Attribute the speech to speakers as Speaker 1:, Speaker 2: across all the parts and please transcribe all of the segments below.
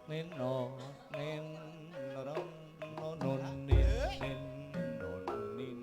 Speaker 1: Nino nin ron no nun nin nin nun nin.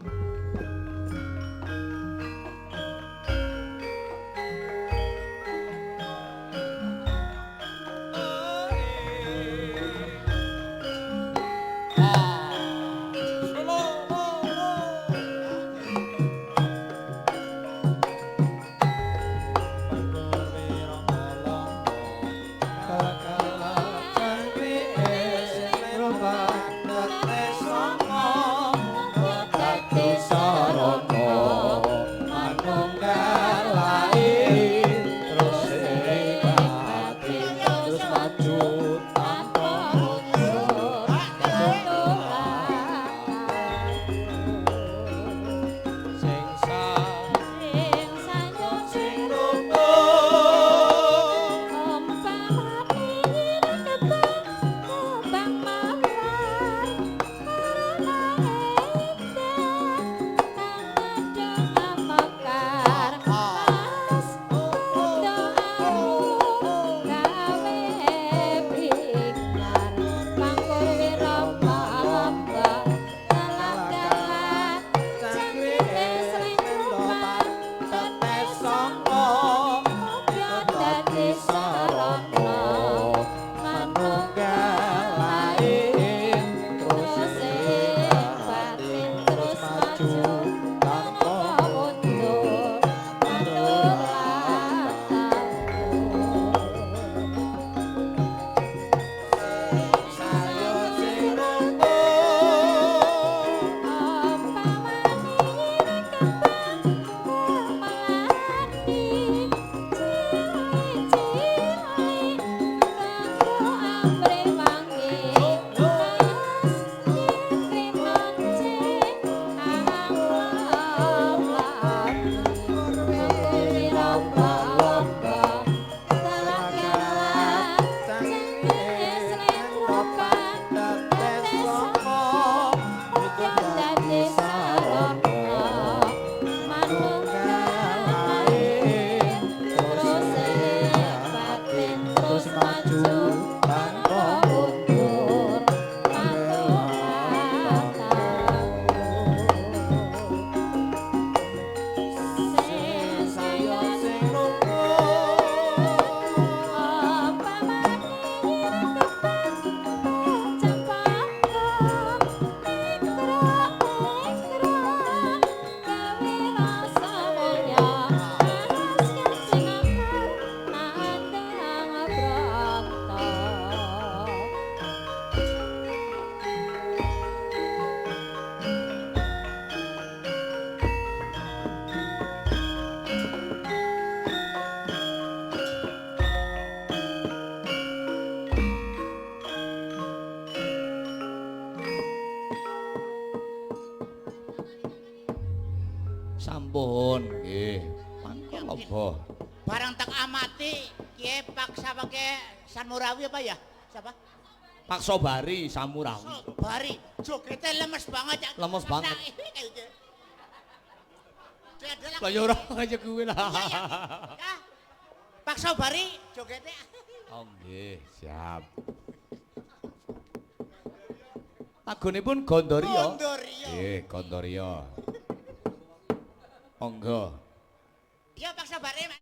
Speaker 1: Sampun nggih, pangkalaba.
Speaker 2: Barang tak amati kiye Pak sapa ke Samurawi apa ya? Siapa?
Speaker 1: Pak Sobari Samurawi.
Speaker 2: Sobari, jogete lemes banget ya.
Speaker 1: Lemes banget.
Speaker 2: Lah
Speaker 1: Lah ya ora kaya kuwi lah.
Speaker 2: Ya. Pak Sobari jogete.
Speaker 1: Oh nggih, siap. Lagunipun Gondoriya.
Speaker 2: Gondoriya.
Speaker 1: Nggih, Gondoriya. Monggo.
Speaker 2: Ya Pak Sobari.